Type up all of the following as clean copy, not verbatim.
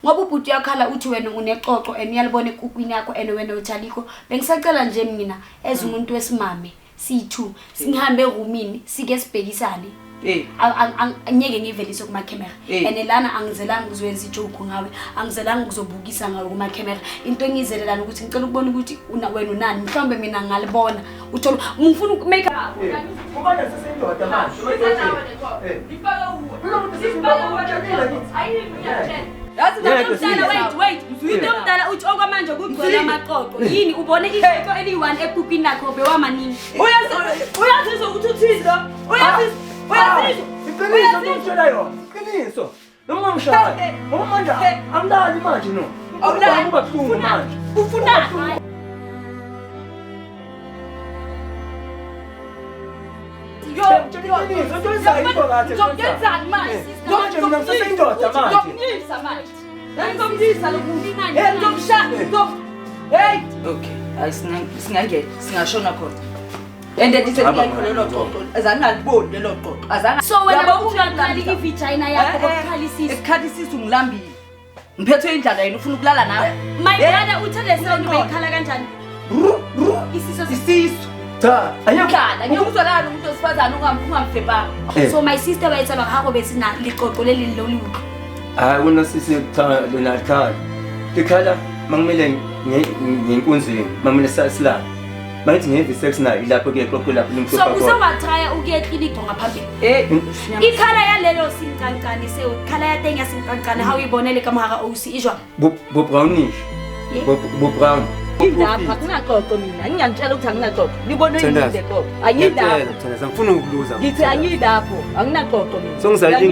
Ngoba ubhuti uyakhala uthi wena unexoxo and uyalibona ekukwini yakho and wena uthi alikho. Bengisacela nje mina as umuntu wesimame siyi-two singihambe erumini sike sibhekisane. Angeke ngiyivelise kumakhemera and lana angizelanga ukuzoyenza ijoke ngawe, angizelanga ukuzobukisa ngawe kumakhemera. Into engiyizelelana ukuthi ngicela ukubona ukuthi wena unani, mhlawumbe mina ngalibona uthola ngifuna ukumake Ubana sesendoda manje. Wait, wait. Umuntu omdala uthi okwamanje kugcwele amaqoqo. Yini ubone iqoqo eliyi-one ekukwini lakho bewamaningi. Uyazizwa ukuthi uthini lo? Uyazizwa? Uyazizwa? Iqiniso ngikutshela yona. Iqiniso. Noma ungamshaya. Ngoba manje angilali manje no. Awulali. Kuba buhlungu manje. Ufuna Iqiniso, into ezayo into kahle. Ngizokuyenzani manje? Manje mina ngiseseyindoda manje. Ngizokulisa manje. Ngizomlisa lo muntu. Hey, ngizomshaya. Hey. Okay, hayi singangena, singashona khona. And ndithi ngikho lelo qoqo, azange ngaliboni lelo qoqo. Azange. So wena bokungaqali i-vagina yakho bokukhala isisu. Ekukhala isisu ngilambile. Ngiphethwe indlala yena ufuna ukulala nawe. My brother uthe le sound bayikhala kanjani? Isisu Isisu. Cha, ayikho. Indlala, ngiyokuzwelana umuntu wesifazane ungamfebanga. So my sister ba etsa ba gago bese na leqoqo le leng le o le utlwa. Hayi unosisi cha lona likhala. Likhala makumele ngenkunzini, makumele silale. Mangithi ngenza sex nayo ilapho ke qoqo lapho So limhlophe uze khona. watraya ukuya eklinikhi ngaphambili. Eh, Ikhala yalelo sinkankane seo, ikhala ya teng ya sinkankane ha o e bonele ka mogara ausi e jwang? Bo brownish. Yeah. Bo brown. Ngilapha akunaxoxo mina. Ngiyanitshela ukuthi anginaxoxo. Nibone yini le xoxo? Angilapho. Thandaza ngifuna ukuluza. Ngithi angilapho, anginaxoxo mina. Songizalile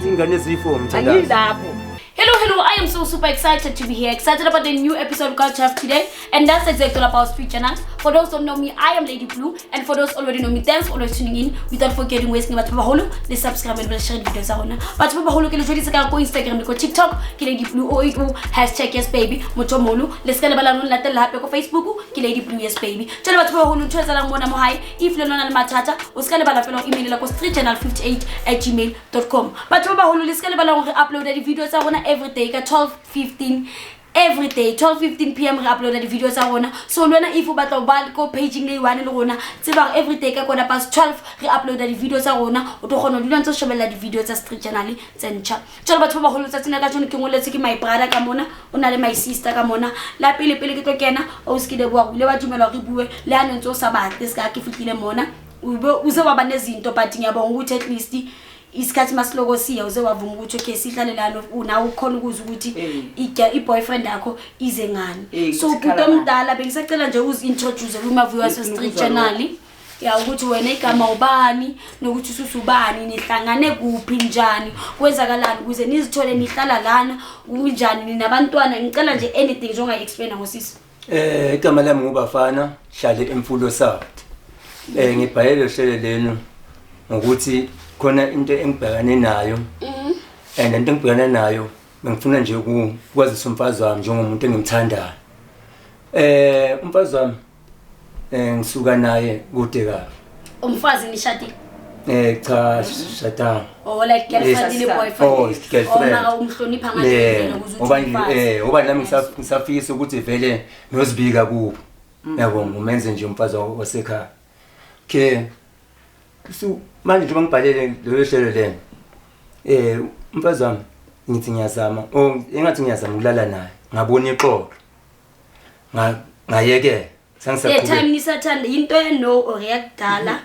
ingane ezifo mthandazo. Angilapho. Hello, hello, I am so super excited to be here. Excited about the new episode of Culture Hub today. And that's exactly all about Street Journal. For those who don't know me, I am Lady Blue. And for those already know me, thanks for always tuning in. Without forgetting, wasting batho ba baholo, le subscribe and share video tsa rona. Batho ba baholo ke le jweditse ka ko Instagram le ko TikTok, ke Lady Blue 080, hashtag yes baby, motho o moholo. Le ska lebala no latella hape ko Facebook, ke Lady Blue yes baby. Jwale batho ba baholo, ntho e etsahalang mona mo hae, if le lona le mathata, o ska lebala fela ho email-ela ko streetjournal58@gmail.com. Batho ba baholo, le ska lebala hore re upload-a di-video tsa rona every day ka 12:15 every day, 12:15 p.m. re upload-a di-video tsa rona. So le wena if o batla ho ba ko page-ing le one le rona, tseba hore every day ka quarter past 12 re upload-a di-video tsa rona, o tlo kgona ho dula ntse o shebella di-video tsa Street Journal tse ntjha. Jwale batho ba baholo, tsatsing la kajeno ke ngoletse ke my brother ka mona, o na le my sister ka mona. La pele pele ke tlo kena, o se ke leboha hore o ile wa dumela hore re bue le ha ne ntse o sa batle, se ka ke fihlile mona. O be o se wa ba nezinto, but ngiyabonga ukuthi at least isikhathi masiloko siya uze wavuma ukuthi okay sihlale lana, unawe ukhona ukuzwa ukuthi i-boyfriend yakho ize ngani. So ukuthi bhuti ikhala ngani. omdala, bengisacela nje uzi-introduce kuma-viewers Ngifuna we-Street ukuzwa lokho. Journal. Ya ukuthi wena igama ubani nokuthi ususubani, nihlangane kuphi, njani, kwenzakalani ukuze nizithole nihlala lana, kunjani ninabantwana. Ngicela nje anything nje ongayi-explain ngosisi. Igama lami nguBafana, hlale eMfulo South. Ngibhalele uhlelo lenu ngokuthi khona into engibhekane nayo. And into engibhekane nayo bengifuna nje ukwazisa umfazi wami njengomuntu engimthandayo. Umfazi wami ngisuka naye kude kabi. Umfazi nishadile? Cha, shadanga. Oh, like girlfriend Yes. le boyfriend. Oh, girlfriend. Oh, mara umhlonipha ngale ukuze Ngoba uthi umfazi. ngoba nami ngisafisa ukuthi vele ngiyozibika kubo. Yabo, ngumenze nje umfazi wasekhaya. Okay. So manje njengoba ngibhalele lolu hlelo lena. Umfazi wami ngithi ngiyazama, oh engathi ngiyazama ukulala naye. Ngabona ixoxo. Ngayekela. Le time nisathanda into ya no or yakudala?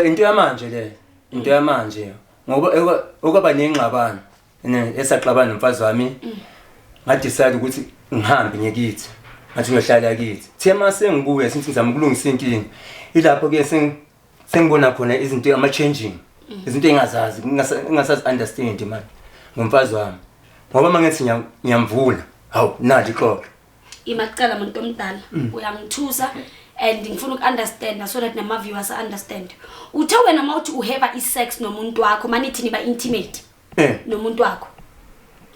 Into yamanje le. Into yamanje. Ngoba okwaba nengxabano, esaxabana nomfazi wami. Nga decide ukuthi ngihambe ngekithi. Ngathi ngiyohlala kithi. Thiya mase ngibuya sithi ngizama ukulungisa inkinga. Ilapho ke sengibona khona izinto ama changing. Izinto engazazi, ngingasazi understand manje ngomfazi wami. Ngoba mangithi ngiyamvula, hawu nali ixoxo. Imaqala umuntu omdala, uyangithusa and ngifuna uku-understand so that nama viewers understand. Uthe wena mawuthi uheva i-sex nomuntu wakho, manithi niba intimate nomuntu wakho.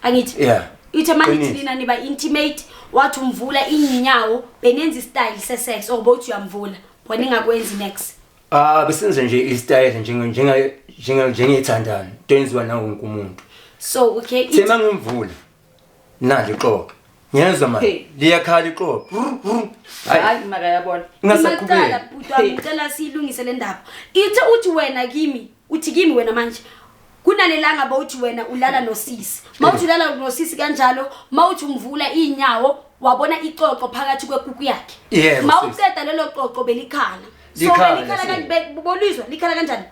Angithi? Yeah. Uthe manithi Qiniso. nina niba intimate, wathi umvula inyawo, benenza i-style se-sex or bothi uyamvula, wena ingakwenzi next. Besenza nje i-style njengethandana, into enziwa nawo wonke umuntu. So okay, Thema ngimvula. Nali ixoxo. Ngiyezwa manje. Hey. Liyakhala ixoxo. Hayi, Hayi makayabona. ngingasaqhubeki. Ngiyacala bhuti wami, ngicela siyilungise le ndaba. Ithe uthi wena kimi, uthi kimi wena manje. Kunalelanga bawuthi wena ulala nosisi. Mawuthi ulala nosisi kanjalo, mawuthi umvula inyawo, wabona ixoxo phakathi kwekuku yakhe. Yebo, Mawuqeda lelo xoxo belikhala. So Likhala, belikhala sisi. kanjani bolizwa likhala kanjani?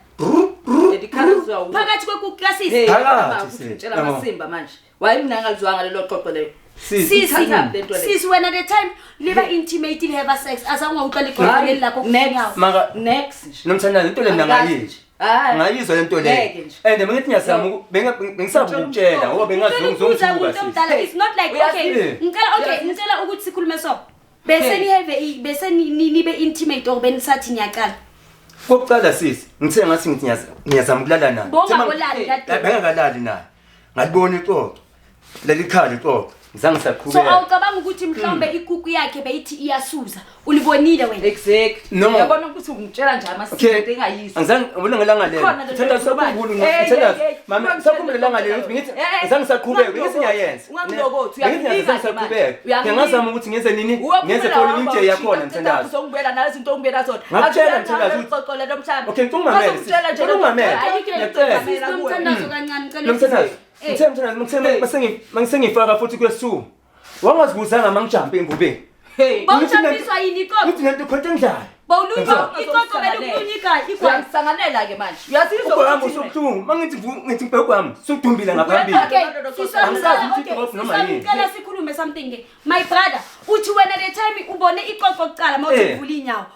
Likhala lizwa wuwe. Phakathi kwekuku kasisi. Hey, Phakathi, mama, sisi. utshela Yabo. amasimba manje. Waye mina ngalizwanga lelo xoxo leyo. Sisi. Sisi, Ithathaphi lento le? sisi wena the time liba intimate have sex azange utlwa lixoxo Hayi, leli lakho next. kunyawo. Maka Next nje. nomthandazo into le mina Angikazi ngayizwa. nje. Hayi. Ngayizwa lento le. Ngeke nje. And bengithi ngiyazama bengisaba ukukutshela ngoba bengazi Ngicela ukubuza ngizongithuka umuntu sisi. omdala it's not like okay Uyazizwa? ngicela okay Uyazizwa? ngicela ukuthi sikhulume so bese Hey. ni have bese nibe intimate or benisathi niyaqala Kokuqala sisi, ngithe ngathi ngithi ngiyazama ukulala naye. Bowungabolali kade. Bengakalali naye. Ngalibona ixoxo. Leli khala ixoxo. Ngizange So saqhubeka. awucabanga ukuthi mhlawumbe ikuku yakhe beyithi iyasuza ulibonile wena? Exactly. No. Uyabona ukuthi ungitshela nje amasimba Okay. into engayizwa. Angizange ubona ngelanga lelo. Khona lento Thanda ekhulumayo. sakhumbula Hey, ngithandaza. hey, hey. Mama Ungangitsheli sakhumbula ilanga lelo ukuthi ngithi Hey, hey. ngizange saqhubeka bengisi ngiyayenza. Ungangilokothi, Bengithi uyanginika ngizange nje manje. saqhubeka. Uyanginika. Ngingazama ukuthi ngenze nini? Ngenze phone inje yakhona mthandazo. Uzongibuyela nalezi zinto ongibuyela zona. Ngakutshela, Mthandazo, ukuthi- Xoxo lento mhlawumbe. Okay, ngicela ungamele, sisi. Ngizokutshela nje Ngicela ungamele. Ayikho lento Ngiyacela. engamela kuwe. Nomthandazo kancane ngicela Nomthandazo. Eh. Ngithe mthandazo ngithe mase ngisengifaka futhi kwesu. Wangazibuzanga mangijampe engubeni. Hey. Bawujampiswa yini ixoxo? Uthi lento khonto engidlayo. Bawulunywa ixoxo belikunywa igwayi. Uyangisanganela ke manje. Uyazizwa Ugwami ukuthi usubuhlungu. Mangithi ngithi ngibheke kwami, sudumbile ngaphambili. Okay, Angisazi ukuthi okay, i-drop noma yini. ngicela sikhulume something ke. My brother, uthi wena the time ubone ixoxo kuqala mawuthi Eh. uvula inyawo,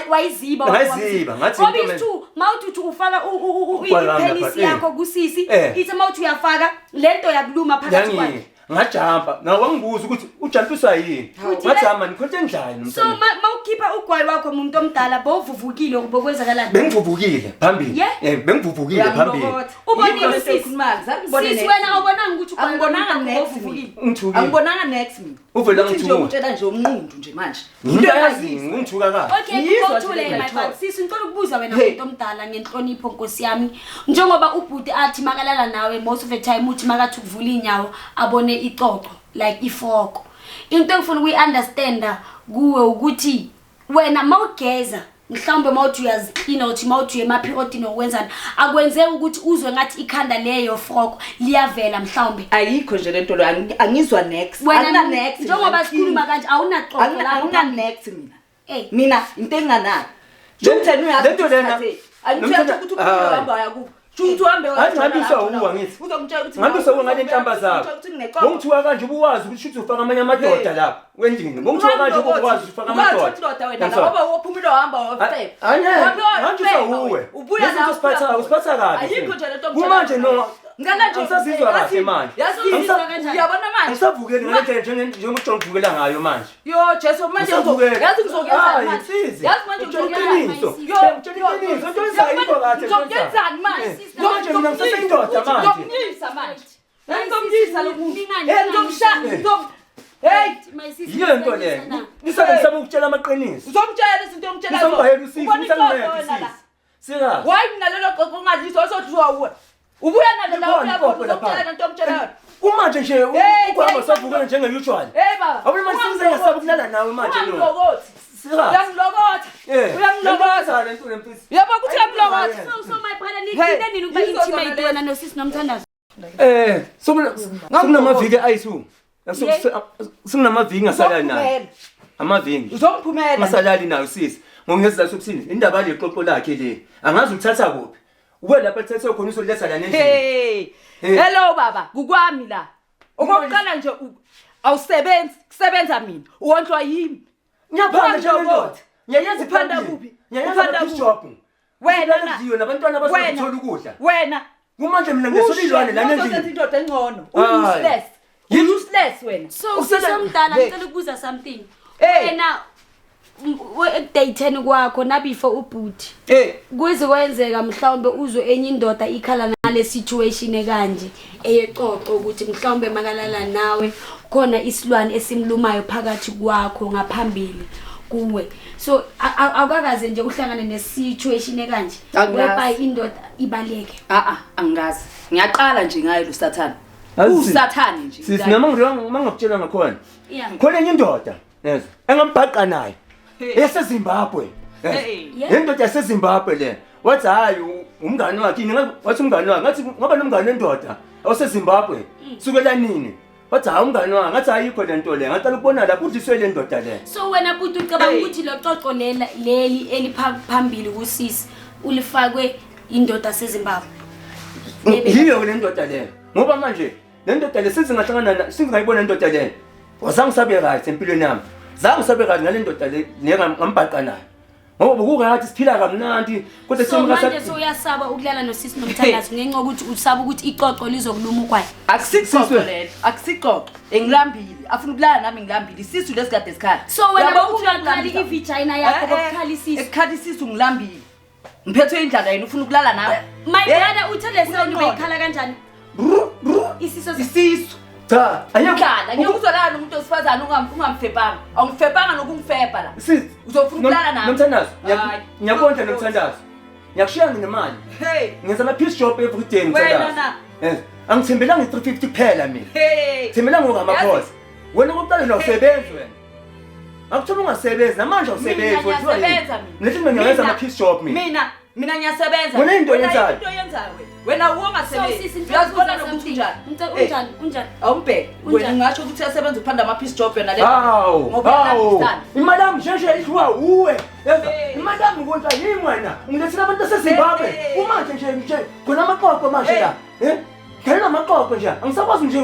wayiziba Ngayiziba, ngathi into Obvious two, mawuthi uthi ufaka Ugwayi wami ipenisi lapha, eh. yakho kusisi, Eh. ithi mawuthi uyafaka lento yakuluma phakathi kwakhe. Yangi ngajampa. Na wangibuza ukuthi ujampiswa yini? Uthi Ngathi ama nikhonto endlayo So nomntana. mawukhipha ugwayi wakho muntu omdala bowuvuvukile ukubokwenzakalani? Bengivuvukile phambili. Yeah. Eh bengivuvukile phambili. Ubonile sisi. Sisi Sisi wena awubonanga ukuthi ugwayi Angibonanga wakho next bowuvuvukile. mina. Ungithukile. Angibonanga next mina. Uvela Uthi nje ngithuka. ungitshela nje umnqundu nje manje. Into yazi ngithuka kahle. Okay, Yizwa uthule nje le my ngayithola. brother. Sisi ngicela ukubuza wena Hey. muntu omdala ngenhlonipho Nkosi yami. Njengoba ubhuti athi makalala nawe most of the time uthi makathi ukuvula inyawo abone ixoxo like ifoko. Into engifuna ukuyi-understanda kuwe ukuthi wena mawugeza mhlawumbe mawuthi uyaziklina uthi mawuthi uye emaphirotini okwenzani akwenzeki ukuthi uzwe ngathi ikhanda leyo froko liyavela mhlawumbe. Ayikho nje lento lo angizwa next. Wena Angina next. njengoba sikhuluma kanje awunaxoxo lapho Angina next mina. Eh. Mina into enginganayo. Le- Nje uyazi lento lena- Angitshela Nomthetho- ukuthi uphumile Hayi. uhamba waya kuphi. Shuthi uhambe Hayi ngihambiswa uwa ngithi. Uzongitshela ukuthi Ngihambiswa uwa ngale nhlamba zakho. Bongithuka kanje ubuwazi ukuthi shuthi ufaka amanye amadoda lapha endlini. Bongithuka kanje ubuwazi ukuthi ufaka amadoda. Indoda wena Ngizwa. ngoba wophumile uhamba wafeba. Angeke uwe. Ubuya Lezi zinto usiphatha kabi. Ayikho nje lento Kumanje no. Ngicela nje Angisazizwa kahle manje. Yazi kanjani? uyabona manje. Angisavukeli ngale ndlela njengoba ungivukela ngayo manje. Yo Jesu manje Ngisavukela. yazi ngizokuyenza Hayi, manje. Sizi. Yazi manje Utshela ngizokuyenza. iqiniso. Yo, Utshela iqiniso. Into oyenzayikho kahle. Ngizokuyenzani manje? Eh, Manje mina ngisaseyindoda manje. Ngizokuyisa manje. Ngizokuyisa lo muntu. Ningani, Hey ngizomshaya. ningani. Hey My sister, Yiyo lento le. Nisabe ngisaba ukutshela amaqiniso. uzomtshela izinto omtshela Ngisambhayela usisi, Ubona ngisanginceda ixoxo wena la. usisi. Sikahle. Why mina lelo xoxo ungalizwa osothiwa uwe? Ubuya nalo la Likhona uya iqoqo lapha. uzomtshela lento omtshela yona. Kumanje nje Hey, ukuhamba hey, savukela njenge-usual. Hey baba. Awubona manje sengisaba ukulala nawe manje lo. Ungangilokotha. Sikahle. Uyangilokotha. Eh. Uyangilokotha. Lento le mfisi. Uyabona ukuthi uyangilokotha. So my brother Hey, nigcine nini ukuba yizo zona intimate lezi. wena nosisi nomthandazo? Eh, sokunamaviki ayi-2. Sokunamaviki ngasalali naye. Uzomphumela. Amaviki. Uzomphumela. Ngasalali nayo sisi. Ngokungesizathu sokuthini? Indaba le qoqo lakhe le. Angazi uthatha kuphi. Uwe lapha ethathe khona uzoletha la nendlini. Hey. Hey. Hello baba, kukwami la. Okokuqala nje awusebenzi, kusebenza mina. Uwondlwa yimi. Ngiyaphanda nje lendoda. Ngiyayenza Uphanda iphambili. kuphi? Ngiyayenza Uphanda lapha kuphi? job. Wena na. Ngiyo nabantwana abasathola ukudla. Wena. Kumanje mina ngisolilwane la Uzozenza nendlini. indoda engcono. Hayi. Useless. Useless wena. So Usele- sisi omdala Hey. ngicela ukubuza something. Hey. Wena ekudayitheni kwakho na before ubhuti. Hey. Kuze kwenzeka mhlawumbe uzwe enye indoda ikhala nale situation ekanje eyexoxo ukuthi mhlawumbe makalala nawe khona isilwane esimlumayo phakathi kwakho ngaphambili kuwe. So awukakaze nje uhlangane ne situation ekanje Angikaze. whereby indoda ibaleke. Ah ah, angikazi. Ngiyaqala nje ngayo lo sathana. Usathane nje. Sisi noma ngiyokutshela ngakhona. Yeah. Khona enye indoda, yezwa, engambhaqa nayo. EseZimbabwe. Yeah. Indoda yaseZimbabwe le. Wathi hayi umngani wakhe yini wathi umngani wakhe ngathi ngoba nomngani wendoda oseZimbabwe sukela nini? Wathi hayi umngani wakhe ngathi ayikho le nto le. Ngaqala ukubona lapho udliswe le ndoda le. So wena buti ucabanga ukuthi lo xoxo lela leli eliphambili kusisi ulifakwe indoda seZimbabwe. Yiyo le ndoda le. Ngoba manje le ndoda le singahlangana singayibona indoda le. Wazange sabe right empilweni yami. Zange sabe right ngale ndoda le ngambhaqa nayo. Ngoba bokurathi siphila kamnandi kodwa So manje soyasaba ukulala nosisi nomthandazo ngenxa yokuthi usaba ukuthi ixoxo lizokuluma ugwayi. Akusixoxo lelo, akusixoxo. Engilambile, afuna ukulala nami ngilambile. Isisu lesikade sikhala. So wena Uyabo ukuthi bokungaqali uyangilambisa? i-vagina yakho Eh, eh, bokukhala isisu. Ekukhala isisu ngilambile. Ngiphethwe indlala yena ufuna ukulala nami. My Eh, brother uthe le sound unengqondo. beyikhala kanjani? Isisu Isisu. Cha, Indlala, ngeke uzolala nomuntu wesifazane ungamfebanga. Awungifebanga nokungifeba la. Sisi, Uzofuna ukulala nami? Nomthandazo, Hayi. ngiyakondla nomthandazo. Ngiyakushiya nginemali. Hey. Ngenza ama piece job every day Wena ngithandazo. na. Yes. Angithembelanga i-350 kuphela mina. Hey. Thembela ngokamakhosi. Wena okokuqala nje awusebenzi wena. Akuthola ungasebenzi namanje awusebenzi. Mina ngiyasebenza mina. Lethi mina ngiyenza ama piece job mina. Mina ngiyasebenza. Wena into Wena oyenzayo. Into oyenzayo wena. Wena So ungasebenzi. sisi ngicela Uyazibona ukubuza nokuthi something. unjani. Ngicela Eh, unjani unjani? Awumbheke. Unjani? Wena ungasho ukuthi uyasebenza uphanda ama piece job yona le. Hawu, Ngoba hawu. uyalambisana. Imali yami nje nje idliwa uwe. Yezwa, Hey. imali yami ngonta yimi wena. Ungilethela abantu baseZimbabwe. Hey. Umanje nje nje khona amaqoqo manje Hey. la. Eh? Ngena amaqoqo nje. Angisakwazi nje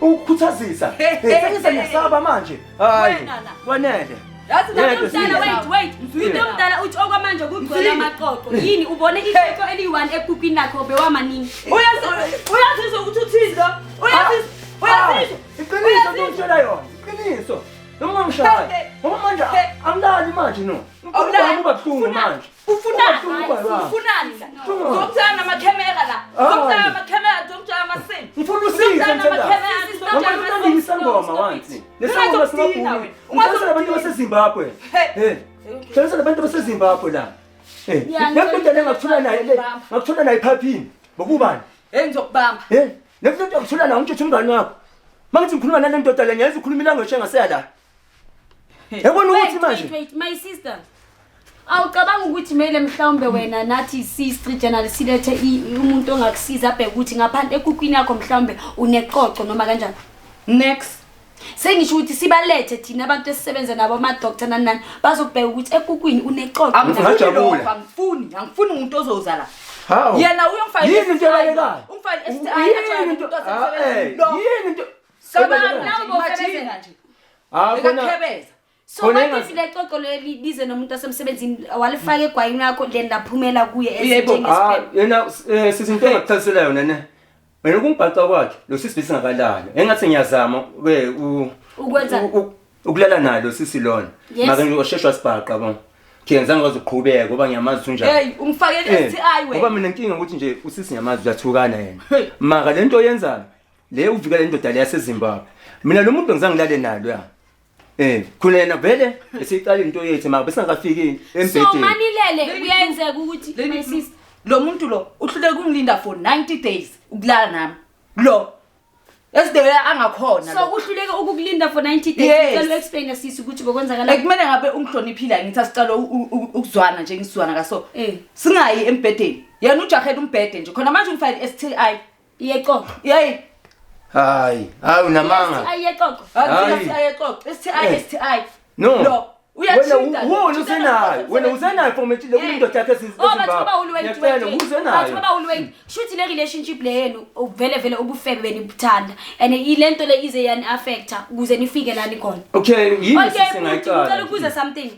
ukukhuthazisa. Hey, Eh, hey, sengize hey. ngiyasaba manje. Hayi. Wena na. Kwanele. Yazi Yeke, nami sisi. Mdala wait wait. Ngizwile. Into mdala uthi okwamanje kugcwele Ngizwile. amaqoqo. Yini ubone ixoxo eliyi-1 ekukwini lakho bewamaningi. Uyazizwa ukuthi uthini lo? Uyazizwa? Uyazizwa? Iqiniso ngikutshela yona. Iqiniso. Noma ungangishayi. Hey. Ngoba manje Hey. angilali manje no. Awulali. Uba buhlungu manje. Ufunani? Uba buhlungu baba. Ufunani la? Ufunani? Uzomtshela namakhamera la. Hayi. Uzomtshela namakhamera, uzomtshela amasini. Ngifuna usizo Uzomtshela mthandazwe. namakhamera, Ngoba uzomtshela into amasini. ngisangoma Stop it. wansi. Nesangoma Ungazokudina singabhumi. wena. Ungazela abantu baseZimbabwe. Hey. Eh. Hlalisa abantu baseZimbabwe la. Eh. Yeah, Lento le ngakuthola naye le. Ngizokubamba. Ngakuthola naye ephaphini. Bokubani? Hey ngizokubamba. Eh. Lento ngakuthola naye umthetho umngani wakho. Mangithi ngikhuluma nale ndoda le ngiyazi ukhuluma ilanguage engaseya la. Yabona ukuthi Wait, manje wait, wait, my sister. Awucabanga ukuthi mele mhlawumbe wena nathi si street journal silethe umuntu ongakusiza abheke ukuthi ngaphandle ekukwini yakho mhlawumbe uneqoqo noma kanjani. Next. Sengisho ukuthi sibalethe thina abantu esisebenza nabo ama doctor nani nani bazokubheka ukuthi ekukwini uneqoqo. Angifuni Ngingajabula. lokho, angifuni, angifuni umuntu ozoza la. Hawu. Yena uyongifaka Yini into ebalekayo? Ungifaka STI Yini into? Ah, eh, Yini into? Cabanga ebalekayo? Nawe nje, imagine bowusebenza. nje. Ah, khona Bekakhebeza. So Khona what if le xoxo leli lize nomuntu osemsebenzini walifaka egwayini lakho then laphumela kuye Yebo. Ah, esinjengesibhelu. yena sisi into engakuchazisela yona ne. Wena ukumbhaqa kwakhe lo sisi besingakalali. Engathi ngiyazama ke Ukwenza? ukulala nalo sisi lona. Yes. Maka nje washeshwa sibhaqa bo. Ke ngizange ngikwazi ukuqhubeka ngoba ngiyamazi ukuthi unjani. Hey, ungifakele Eh, STI Ngoba wena. mina inkinga ukuthi nje usisi ngiyamazi uyathukana yena. Hey. Maka lento oyenzayo le uvikela indoda le yaseZimbabwe. Mina lo muntu ngizange ngilale nalo ya. Eh, khona yena vele esiqala into yethu maka besingakafiki So embhedeni. manilele Lady kuyenzeka ukuthi Lady my Blue, sister Lo muntu lo uhluleke ukungilinda for 90 days ukulala nami. Lo esidewe angakhona So lo. uhluleke ukukulinda for 90 days. Yes. Ngicela u-explain sisi ukuthi bekwenzakala. Ekumele ngabe ungihloniphile ngithi asicala ukuzwana nje ngisizwana kaso. Eh. Singayi embhedeni. Yena ujahela umbhede nje. Khona manje ungifakele STI. Yeqoqo. Hey, Hayi, hayi unamanga. STI yeqoqo. Hayi. STI exoxo, STI Eh. STI. No. Lo uyachinda. Wena usenayo. Wena usenayo format le indoda yakhe Oh bathi baba wait Ngiyacela wait. usenayo. Bathi baba wait. Shuthi le relationship le yenu vele vele ubufebe benibuthanda and ilento le ize yani affecta ukuze nifike la nikhona. Okay, yini Okay, sisi bhuti, ngicela ngayiqala? ukubuza something.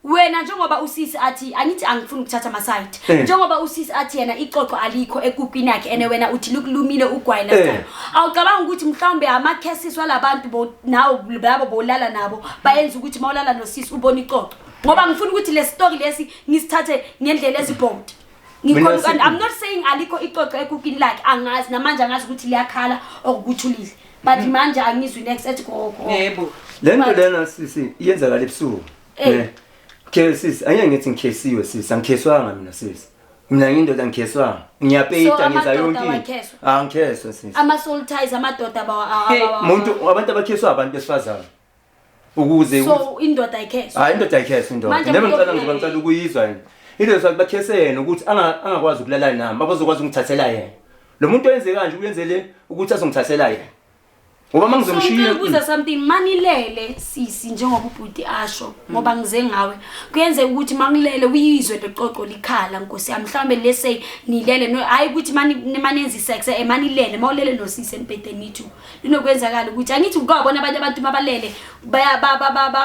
Wena njengoba usisi athi angithi angifuni ukuthatha ama-side. Eh. Njengoba usisi athi yena ixoxo alikho ekukwini yakhe and wena uthi likulumile ugwayi last Eh. time. Awucabanga ukuthi mhlawumbe ama-cases walabantu nawo labo bolala nabo bayenza ukuthi mawulala nosisi ubone ixoxo. Ngoba ngifuna ukuthi le story lesi ngisithathe ngendlela ezibold. Mina Ngikhona si- and I'm not saying alikho ixoxo ekukwini lakhe angazi namanje angazi ukuthi liyakhala or kuthulile. But manje angizwi next ethi go go. Yebo. Le nto lena sisi iyenzakala ebusuku. Eh. Okay sisi, angeke ngithi ngikhesiwe sisi, angikheswanga mina sisi. Mina ngindoda ngikheswa. Ngiyapeyita So, ngenza amadoda yonke into. awakheswa? Ah ngikheswa sisi. Ama-soul ties amadoda Hey, Umuntu abantu abakheswa abantu besifazane. Ukuze So indoda ayikheswa? Hayi, indoda ayikheswa indoda. Manje Nami umuntu ngicela ngizoba ngicela ukuyizwa yena. Into sokuthi bakhese yena ukuthi angakwazi ukulala nami, abazokwazi ukungithathela yena. Lo muntu oyenze kanje uyenzele ukuthi azongithathela yena. Ngoba So ngicela mangizomshiya ukubuza something. Manilele sisi, njengoba ubhuti asho, ngoba ngize ngawe, kuyenzeka ukuthi mangilele uyizwe leqoqo likhala, nkosi yami? Mhlawumbe lese nilele no, hayi ukuthi manenza isex, manilele, mawulele nosisi embhedeni nithi linokwenzakala ukuthi angithi ukubona abanye abantu mabalele baya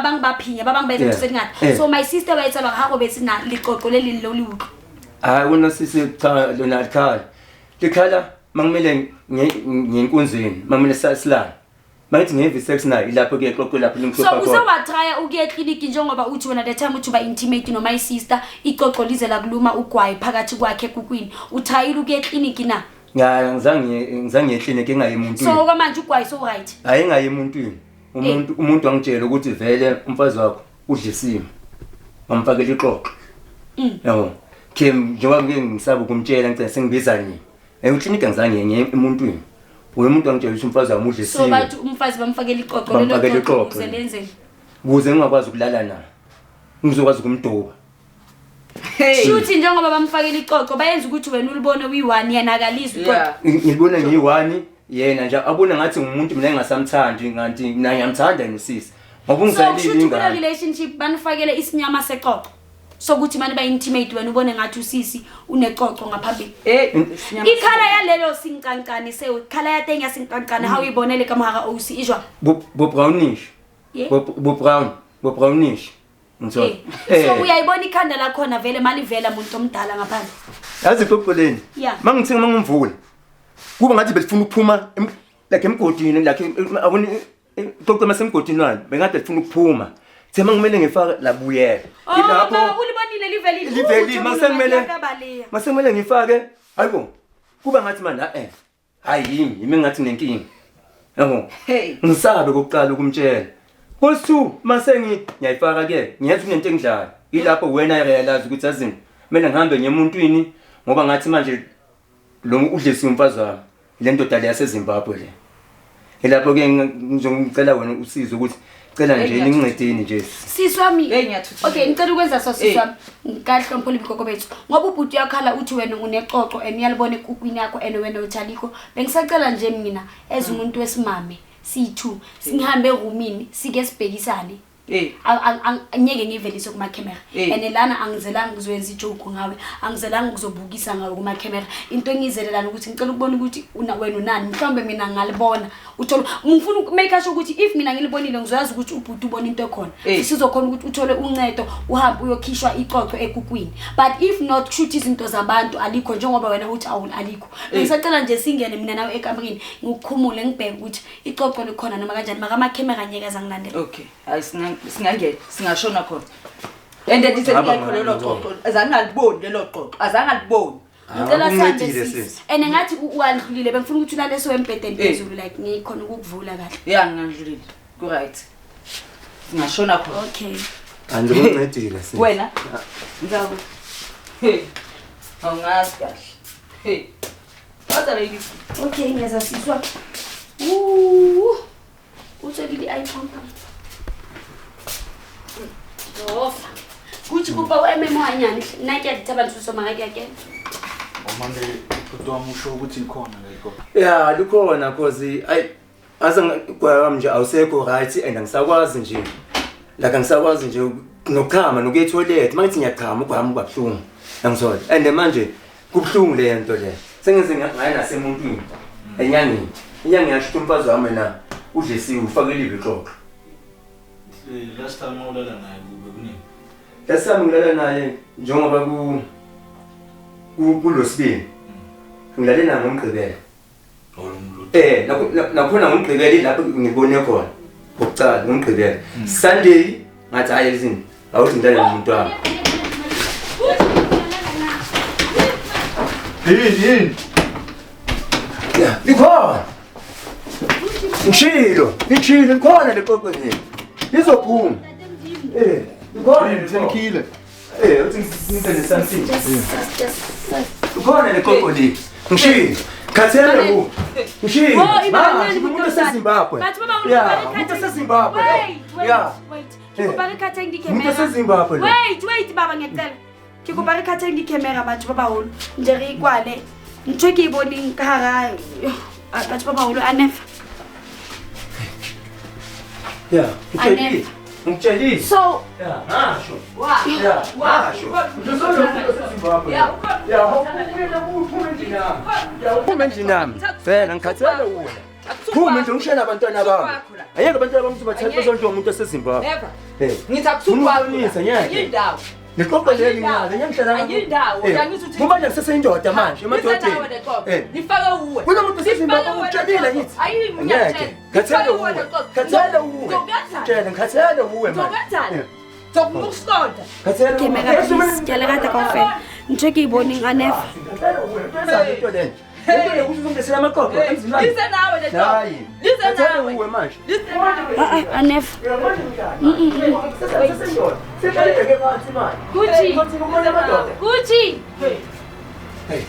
bangibaphinya babangibenza into sengathi. So my sister wayetsalwa ha go betsi na leqoqo le leng le o le utlwa? Hayi, unosisi cha, lona alikhala. Likhala mangimele ngenkunzini, mangimele silale. Mangithi nge sex nayo ilapho ke xoxo lapho So limhlopha uze khona. watraya ukuya ekliniki, njengoba uthi wena the time uthi uba intimate no my sister, ixoxo lize lakuluma ugwayi phakathi kwakhe ekukwini? Utrayile ukuya ekliniki na? Hayi, ngizange ngiye ekliniki, engayi emuntwini. So okwamanje ugwayi so right? Hayi, engayi emuntwini. Umuntu wangitshela ukuthi vele umfazi wakho udlisiwe. Wamfakela ixoxo. Yabo. Ke njengoba ngike ngisaba ukumtshela, ngicela sengibiza nini. Ekliniki angizange ngiye emuntwini. Uye umuntu wangitshela ukuthi umfazi wami So udlisiwe. bathi umfazi bamfakela ixoxo lelo Bamfakela xoxo ixoxo. ukuze lenzeni? Ukuze ngingakwazi ukulala naye. Ngizokwazi ukumduba. Hey. Shuthi njengoba bamfakela ixoxo, bayenza ukuthi wena ulibone uyi-one, yena akalizwe ixoxo? Yeah. Ngilibona ngiyi-one, yena nje abone ngathi ngumuntu mina engasamthandi, nganti mina ngiyamthanda yena usisi. Ngoba So ungizalile kushuthi kule ingane. relationship banifakele isinyama sexoxo sokuthi mane ba-intimate, wena ubone ngathi usisi unexoxo ngaphambili. Hey, Ikhala yalelo sinkankane seo, khala ya teng ya sinkankane ha o e bonele ka mogara ausi e jwang? Bo brownish. Yeah. Bo brown, bo brownish. Ngithola. Eh. So uyayibona ikhanda lakhona vele malivela muntu omdala ngaphandle? Yazi ixoxo Yeah. Mangithenga mangimvula. Kuba ngathi belifuna ukuphuma like emgodini, like abona ixoxo masemgodini wani, bengathi lifuna ukuphuma. Thema ngimele ngifake labuyela. Oh, baba, ulibonile livelile? Livelile masekumele ngifake, hayibo, kuba ngathi manje hayi yimi yimi ngathi nenkinga. Yabo. Hey. Ngisabe kokuqala ukumtshela. Kwesi-2 mase ngiyayifaka ke, ngiyazi kunento engidlayo. Ilapho wena realize ukuthi azini kumele ngihambe ngiye emuntwini, ngoba ngathi manje lo udlisiwe umfazi wami. Le ndoda le yaseZimbabwe le. Ilapho ke ngizongicela wena usizo ukuthi cela nje Hey, ningincedeni nje. Sisi wami. Hey, ngiyathuthukela. Okay, ngicela ukwenza so, sisi Eh. wami. Ngikahlomphela ibikoko bethu. Ngoba ubhuti uyakhala uthi wena unexoxo and uyalibona ekukwini yakho and wena uthi alikho. Bengisacela nje mina as umuntu wesimame siyi-2 singihambe erumini sike sibhekisane. Hey. Angeke ngivelise kuma-camera. Eh. And lana angizelanga ukuzoyenza ijoke ngawe, angizelanga ukuzobukisa ngawe kuma-camera. Into engiyizelelana ukuthi ngicela ukubona ukuthi wena unani, mhlawumbe mina ngalibona uthole. Ngifuna ukumake sure ukuthi if mina ngilibonile, ngizoyazi ukuthi ubhuti ubona into ekhona. Eh. Sizokhona ukuthi uthole uncedo, uhambe uyokhishwa ixoxo ekukwini, but if not, kushuthi izinto zabantu alikho njengoba wena uthi alikho. Bengisacela nje singene mina nawe ekamereni, ngikukhumule, ngibheke ukuthi ixoxo likhona noma kanjani, maka amakhemera anyeke azangilandela. Okay. Hayi, singangena, singashona khona. And ndithi Hamba lingekho lelo ngani, xoxo, azange aliboni lelo xoxo, azange aliboni. Ngicela sihambe, Ungincedile, sisi. sisi. And ngathi uwandlulile, bengifuna ukuthi ulale so embhedeni Eh. phezulu, like ngikhona ukukuvula kahle. Yeah, ngingandlulile. Ku right. Singashona khona. Okay. Andikuncidile sisi. Wena? Ngizaku. Hey. Awungazi kahle. Hey. Kodwa ladies. Okay, ngiyeza sisi wami. Utswelile i-iPhone. Jofa. Kuthi kopa o eme mo hanyane. Nna ke a di tshaba ntho tsa mara ke a kena. Manje ubhuti wami usho ukuthi ikhona le kodwa. Ya, lukhona cause ayi aze kwami nje awusekho right and angisakwazi nje. Like angisakwazi nje nokuchama nokuya etoilet. Mangithi ngiyachama ugwami kuba buhlungu. Angizona. And manje kubuhlungu le nto le. Sengize ngaya nasemuntwini. Enyangeni. Inyanga yasho ukuthi umfazi wami na udlisiwe, ufakele ixoxo. Last time awulala naye kube kunini? Last time ngilala naye njengoba ku kulosibili. Ngilale naye ngoMgqibelo. Nakhona ngoMgqibelo lapho ngibone khona. Ngokucala ngoMgqibelo. Sunday ngathi hayi listen, awuthi ngilale nomuntu wami. Yini yini? Ya, likhona. Ngishilo, ngishilo likhona lexoxo nje. Lizophuma. Likhona. Yini senikhile? Eh, uthi ngize ne-something. Just just just. Ukhona le qoqo le. Ngishiye. Khathele ku. Ngishiye. Oh, iba kancane Umuntu bhuti oseZimbabwe. Batho ba baholo Yeah, ba re umuntu khatheng- oseZimbabwe. Wait, wait, Yeah. wait. Ke kopa re khatheng Umuntu di-camera. oseZimbabwe lo. Wait, wait baba ngiyacela. Ke kopa re khatheng di-camera batho ba baholo. Nje re ikwale. Ntho e ke e boneng ka hara batho ba baholo a nefa. Yeah. Ngitshelile. Anefa. Ngitshelile. So, Yeah, ngasho. Wa. Yeah, ngasho. Umuntu oseZimbabwe. Yeah, ukhona. Yeah, uphume endlini yami. Yeah, uphume endlini yami. Vela ngikhathele wena. Phuma nje ngishela abantwana bami. Ayeke abantwana bami uzobathatha bazondliwa umuntu oseZimbabwe. Never. Eh. Ngithi akusukwakho. Ungibonisa, ngeke. Ayindawo. Lexoxo leli ngiyalo, ngiyangihlala Ayindawo, uyangithi uthi- Ngoba nje ngiseseyindoda manje Lize emadodeni. nawe lexoxo. Eh. Lifake uwe. Kunomuntu oseZimbabwe Lifake uwe ukutshelile lexoxo. ngithi. Ayi, Ngeke. ngiyakutshela. Khathele Lifake uwe uwe. lexoxo. Khathele uwe. Ngizokwenzani? Tshela ngikhathele uwe manje. Ngizokwenzani? Eh. Ngizokuhlonda. Khathele uwe. camera please. Ke a le rata kaofela. Ntho e ke e boneng a nefa. Khathele uwe. Kwenzani into lena? Into le kusho uzongilethela amaqoqo emzini wami. Lize nawe lexoxo. Hayi. Lize Khathele nawe. uwe manje. Lize nawe. Ah ah, a nefa. Seseyindoda. Phansi manje. Gucci. Futhi kubona amadoda. Gucci. Hey.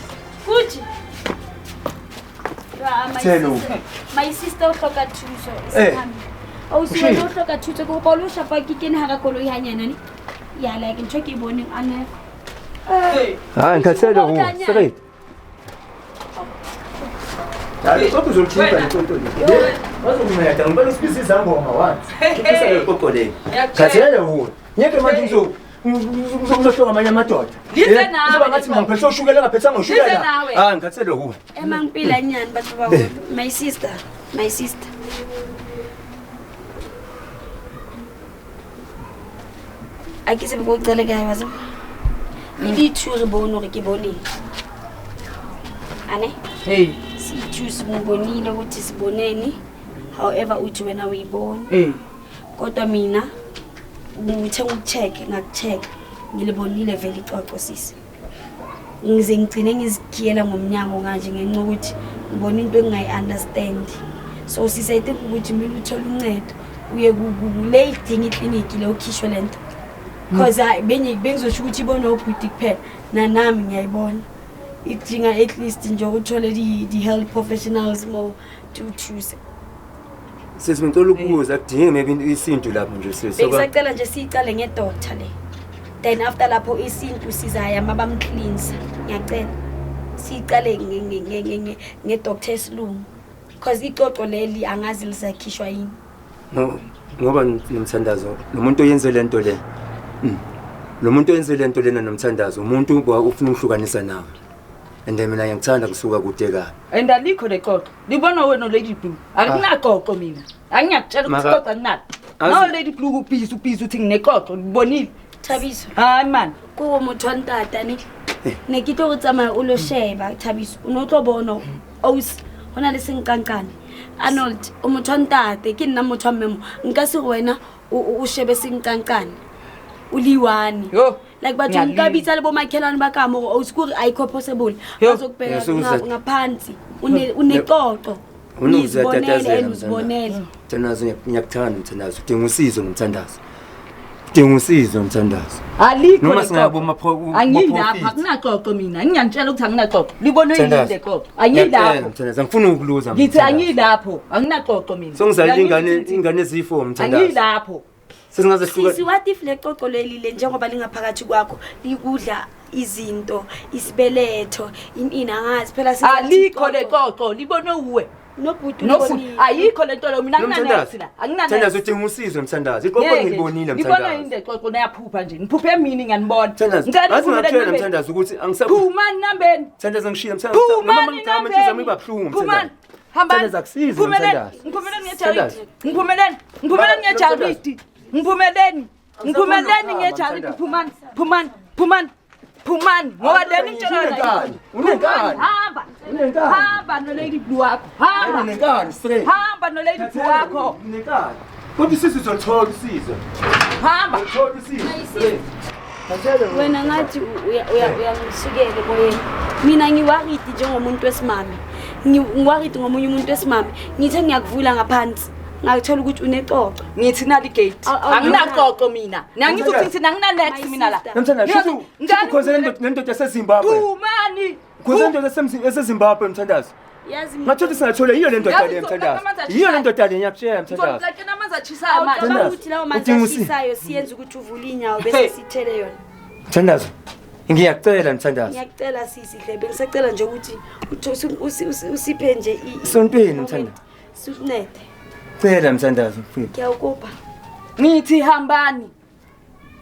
Gucci. Ah, my Thelo. sister- My sister o hloka thuso. Eh. Ausi Ushilo. wena o hloka thuso ke kopa o lo shapa ke kene hara koloi hanyane ne. Ya like ntho e ke e boneng a nefa. Hayi ngikhathele uwe. Straight. Hayi kodwa uzolithimba leqoqo le. Bazokunceda ngibona usibiza izangoma once. Khiphisa leqoqo le. Khathele uwe. Ngeke manje ngizohloka amanye amadoda. Lize nawe Kuzoba ngathi mina ngiphethe ushukela ngaphethanga Lize ushukela. nawe. Hayi ngikhathele uwe. Emang pila nyane batho ba baholo. My sister, my sister. A ke tsebe ko o qale kae wa tseba. Le di-two re bone hore ke boneng. Ane? Hey. Siyi-two simbonile ukuthi siboneni. However uthi wena uyibona. Hey. Kodwa mina ngithe ngikucheck ngakucheck ngilibonile vele ixoxo sisi. Ngize ngigcine ngizikhiyela ngomnyango kanje ngenxa yokuthi ngibona into engingayi-understand. So sisi I think ukuthi kumele uthole uncedo uye kule idinga ikliniki le ukhishwe le nto. Cause hayi bengizosho ukuthi ibona ubhuti kuphela nanami ngiyayibona. Idinga at least nje uthole di-health professionals more to thuse. Sisi ngicela ukubuza kudinge maybe isintu lapho nje sisi. Bengisacela nje siyicale ngedoctor le. Then after lapho isintu sizaya mabamcleansa. Ngiyacela. Siyicale ngedoctor esilungu. Cause ixoxo leli angazi lizakhishwa yini. Ngoba nomthandazo lo muntu oyenze lento le. Lo muntu oyenze lento lena nomthandazo umuntu ufuna ukuhlukanisa nawe. And mina ngiyangithanda kusuka kude kabi. And alikho lexoxo. Libona wena Lady Blue. Akunaxoxo mina. Angiyakutshela ukuthi Maka- xoxa kunalo. Azi- Nawe Lady Blue ubhizi ubhizi uthi nginexoxo libonile. Thabiso. Hayi man. Ko motho wa ntata ne. Ne ke tlo go tsamaya o lo sheba Thabiso. O no tlo bona ausi ho na le senqanqane. Arnold o motho wa ntate ke nna motho wa mme mo. Nka se go wena o shebe senqanqane. O le one. Yo. Like batho nka bitsa le bo makhelwane ba ka mo gore ausi kore ayikho possible. Yo. Bazokubheka Yeah, so ngaphansi. Unexoxo. Unokuzatatazela and uzibonele. Mthandazo ngiyakuthanda mthandazo. Udinga usizo ngomthandazo. Udinga usizo mthandazo. Alikho Noma lexoxo. singabo Angilapha akunaxoxo mina. Ngiyantshela ukuthi anginaxoxo. Libonwe yini Mthandazo. lexoxo? Angilapho. Mthandazo angifuni ukuluza. Ngithi angilapho. Anginaxoxo mina. Songizalile ingane Ngithi- ingane eziyi4 mthandazo. Angilapho. Sesingaze sihluka. Sisi what if lexoxo leli le njengoba lingaphakathi kwakho likudla izinto isibeletho ini angazi phela sizathi Alikho ixoxo. lexoxo libonwe uwe. Nobhuti Nokuthi ulibonile. ayikho lento lo mina anginanex la. Anginanex. Mthandazo udinga usizo mthandazo. Ixoxo ngilibonile Ngibona mthandazo. yini lexoxo niyaphupha nje. Niphuphe mina ngiyanibona. Mthandazo. Ngicela Ngathi niphumele ngakutshela enambeni. mthandazo ukuthi angisabu. Phumani nambeni. Mthandazo ngishiya mthandazo. Noma Phumani ngigama inhliziyo yami nambeni. iba buhlungu Phumani. mthandazo. Hambani. Mthandazo akusizi Ngiphumeleni. mthandazo. Ngiphumeleni ngejaridi. Mthandazo. Ngiphumeleni. Ngiphumeleni Ba- ngejaridi. Ngiphumeleni. Ngiphumeleni Angisakhoni ngejaridi. ukuhamba, Phumani. Phumani. Phumani. Phumani. Ngoba leni ngitshela yona. Unenkani. Unenkani. Hamba. Unenkani. Hamba no Lady Blue wakho. Hamba. Unenkani straight. Hamba no Lady Blue wakho. Unenkani. Kodwa usizo uzolithola usizo. Hamba. Uzolithola usizo. Straight. Khathele wena. Wena ngathi uyangisukela emoyeni. Mina ngiwaridi njengomuntu wesimame. Ngiwaridi ngomunye umuntu wesimame. Ngithe ngiyakuvula ngaphansi. Ngakuthola ukuthi unecoco. Ngithi nali gate. Anginacoco mina. Nangithi uthi ngithi angina next mina la. Mthandazo, shuthi Ngani ukhonze nendoda yaseZimbabwe. Dumani. Ukhonze nendoda yaseZimbabwe Mthandazo. Yazi Ngathi singathola yiyo le ndoda Yazi le ngizokubeka Mthandazo. amanzi Yiyo le ashisayo. ndoda le ngiyakutshela Mthandazo. Ngizokubeka amanzi ashisayo manje. Awucabanga Mthandazo, ukuthi lawo manzi udinga usizo. ashisayo siyenza ukuthi uvule inyawo bese Hey. sithele yona. Mthandazo, ngiyakucela Mthandazo. Ngiyacela sisi hle bengisacela nje ukuthi usiphe nje Sontweni, Mthandazo. Sikunede. Cela Mthandazo mfowethu. Ngiyakukopa. Ngithi hambani.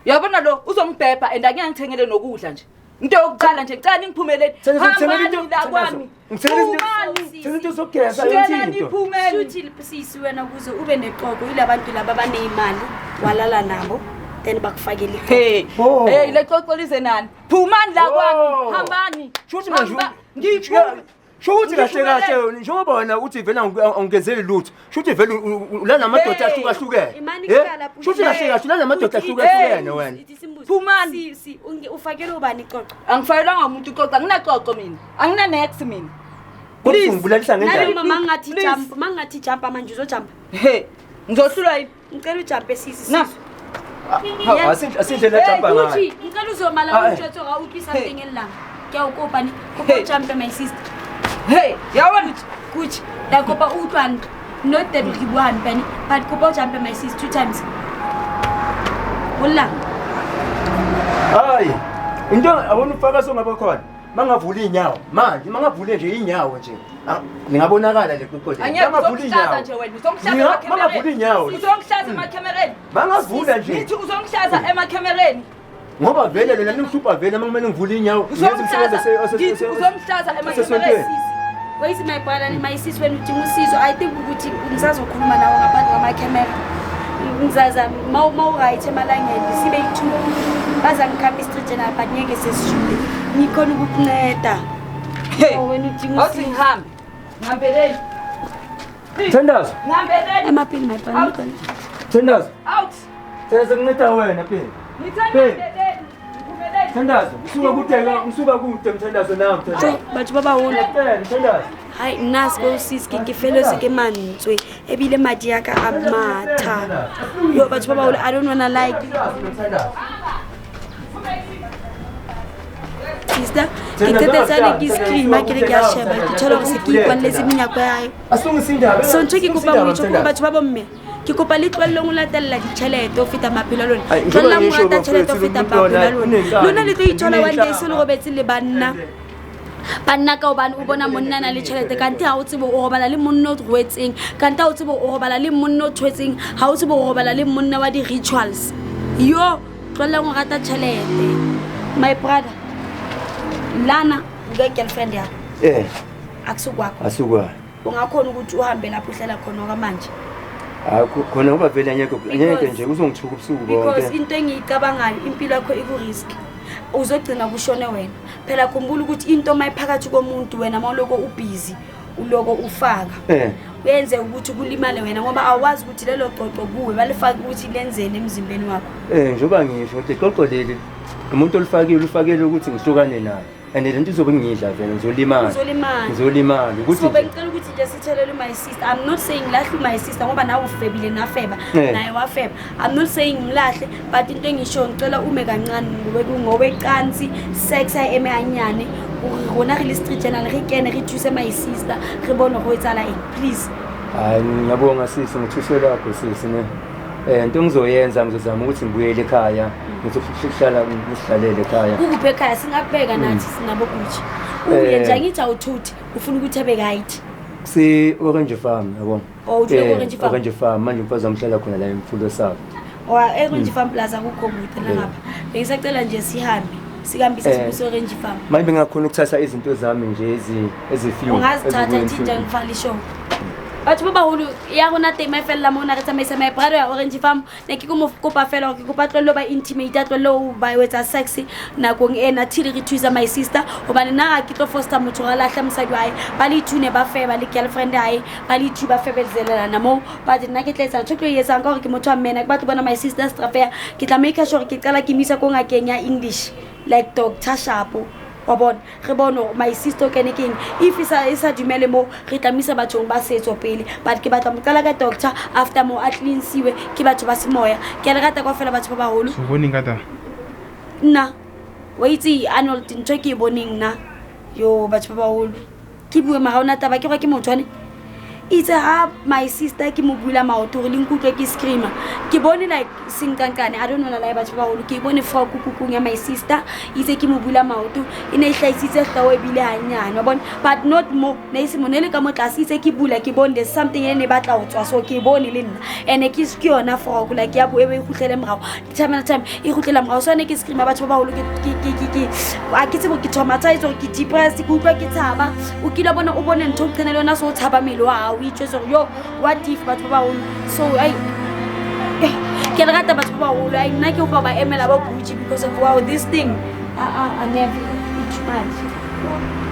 Uyabona lo uzongibhebha and angeke ngithengele nokudla nje. Into yokuqala nje ngicela ningiphumelele. Mthandazo, ngithengele Hambani into- la kwami. Mthandazo, ngithengele into- Phumani. Ngithengele into zokugeza Ngicela yonke into. niphumeni. Shuthi sisi wena ukuze ube neqoqo yilabantu laba abaneyimali walala nabo then bakufakele iqoqo. Hey. Oh. Hey, le xoxo lize nani? Phumani la Oh. kwami. Hambani. Shuthi manje Hamba. Ngiphume. Shuthi kahle kahle Ngiphumelele. njengoba wena uthi vele angenzeli lutho. Shuthi vele ulala namadoda Hey. ahlukahlukene. Imani Eh? kuqala bhuti. Shuthi kahle kahle ulala namadoda ahlukahlukene wena. Ithi simbuze. Phumani. Sisi ufakele ubani iqoqo? Angifakelwanga umuntu ixoxo, anginaxoxo mina. Angina next mina. Kodwa Please. ungibulalisa Nami ngendaba. mama ngathi Please. jump, mangathi jump manje uzojump. Hey, ngizohlulwa yini? Ngicela ujumpe sisi. Na. sisi. Asindlela jumpa ngayo. Uthi ngicela uzomala Ah, eh. umtshotso ga utlwe something ellang. Ke a o kopa ne. Kopa Hey. o jumpe my sister. Hey, yabona Kuthi la kopa o utlwa hantle. Not that ke bua hampe ne, but kopa o jumpe my sister 2 times. Holla. Hayi. Into awona ufakazi ongaba khona. Mangavula inyawo. Manje mangavule nje inyawo nje. Ngingabonakala le kuqo le. Angeke Mangavula uzongihlaza inyawo. nje wena, uzongihlaza Mangavula inyawo. Uzongihlaza emakhemereni. Mangavula nje. Ngithi uzongihlaza emakhemereni. Ngoba vele lona ningihlupha vele mangimele ngivule inyawo. Ngenza umsebenzi Uzongihlaza. Ngithi uzongihlaza emakhemereni. Sisi. Wait my brother my sis wena udinga usizo. I think ukuthi ngisazokhuluma nawe ngaphandle kwamakhemera. Ngizaza mawu right emalangeni sibe yi-2. Bazangikhapha i-street general but ngeke sesishude. Ngikhona ukukunceda. Hey. Oh, wena udinga Awuthi usizo. ngihambe. Ngihambeleni. Thandazo. Ngihambeleni. Emapini my brother. Thandazo. Out. Thandazo nginceda wena phela. Ngithe Hey. ngihambeleni. Ngiphumeleni. Thandazo, ngisuka kude ngisuka kude Mthandazo nami Mthandazo. Batho ba baholo. Mthandazo. Hai nna se ko sis ke feletswe ke mantswe ebile madi a ka a matha. Yo batho ba baholo I don't wanna like Mthandazo. sister. Ke qetetsane ke scream-a ke re ke a sheba ke thola hore se ke ikwalletse menyako ya hae. Asilungise indaba. So ntho e ke kopang ho itjho ke hore batho ba bomme ke kopa le tlohelleng ho latella ditjhelete ho feta maphelo a lona. Ai, njengoba Tlohellang ho ngisho rata tjhelete ho bafowethu, feta umuntu maphelo a lona. unenkani, Lona le tlo ithola one day se le unenhlamba. robetse le banna. Banna ka hobane o bona monna a na le tjhelete kante ha o tsebe o robala le monna o rwetseng, kante ha o tsebe o robala le monna o thwetseng, ha o tsebe o robala le monna wa di-rituals. Yo, tlohellang ho rata tjhelete. My brother, lana uke girlfriend yakho. Eh, Akusukwakho. asukwa. Ungakhona ukuthi uhambe lapho uhlala khona okwamanje. Hayi khona ngoba vele angeke angeke nje uzongithuka ubusuku Because bonke. into engiyicabangayo impilo yakho iku-risk. Uzogcina kushone wena. Phela khumbula ukuthi into mayiphakathi komuntu wena mawuloko ubhizi uloko ufaka. Eh. Kuyenze ukuthi kulimale wena ngoba awazi ukuthi lelo qoqo kuwe balifake ukuthi lenzeni emzimbeni wakho. Eh, njengoba ngisho ukuthi iqoqo leli umuntu olifakile ufakele ukuthi ngihlukane naye. And lento izobe ngidla vele ngizolimala. Uzolimala. Ngizolimala ukuthi So nje bengicela ukuthi nje sithelele my sister. I'm not saying lahle my sister ngoba nawe ufebile nafeba Eh. naye wafeba. I'm not saying mlahle but into engisho ngicela ume kancane ngobe ngobecansi sex a eme hanyane rona re le street channel re kene re thuse my sister re bone go etsala eng please. Hayi ngiyabonga sisi ngithuso lakho sisi ne. Eh into engizoyenza ngizozama ukuthi ngibuyele ekhaya ngizohlala ngisihlalele ekhaya. Kukuphi ekhaya singakubeka nathi sinabo Gucci. Uye Eh. nje angithi awuthuthi ufuna ukuthi abe right. Si Orange Farm yabona. Oh, uthule Eh, ku-Orange Farm? Orange Farm manje umfazi wami uhlala khona la emfulo sakho. Or e-Orange Farm Plaza kukho kude la ngapha. Bengisacela nje sihambe sikambise Eh. sibuse Orange Farm. Manje bengakhona ukuthatha izinto zami nje ezi ezifew. Ungazithatha thinta ngifale show. Batho ba baholo ya rona teng e fella mona re tsamaisa my brother ya Orange Farm ne ke ko mo kopa fela hore ke kopa tlohelle ho ba intimate a tlohelle ho ba etsa sex nakong ena till re thusa my sister hobane nna ha ke tlo foster motho hore a lahle mosadi wa hae ba le two ne ba feba le girlfriend ya hae ba le two ba febelzelelana moo but nna ke tla etsa ntho e ke tlo e etsang ka hore ke motho wa mmena ke batla ho bona my sister strafeya ke tla make sure ke qala ke mo isa ko ngakeng ya English like Dr. Shapo. Wa bona, re bone gore my sister o kene ke eng. If e sa dumele mo, re tlamisa bathong ba setso pele, but ke batla mo qala ka doctor, after mo a cleansiwe ke batho ba semoya. Ke a le rata kaofela, batho ba baholo. So boneng ka taba? Nna wa itse, Arnold, ntho e ke e boneng nna yo, batho ba baholo, ke bue mara ona taba ke gore ke motho ane itse ha my sister ke mo bula maoto gore le nkutlwe ke screamer. Ke bone like senkankane, I don't wanna lie, batho ba baholo, ke bone frog kukung ya my sister. Itse ke mo bula maoto, e ne e hlahisitse hlooho ebile hanyane wa bona, but not mo, ne e se mo, ne le ka mo tlase. Itse ke bula, ke bone there's something e ne e batla ho tswa, so ke bone le nna and ke yona frog, like ya bo e be e kgutlele morao, time and time e kgutlela morao. So ne ke screamer, batho ba baholo, ke a ke tsebo, ke traumatized gore ke depressed, ke utlwa ke tshaba. O kile wa bona, o bone ntho o qene le yona, so o tshaba mmele wa hao, o itjwetse gore yo, what if, batho ba baholo. So ai, ke le rata, batho ba baholo. Ai, nna ke kopa ba emela ba Gucci because of, wow, this thing, I never, it's too much.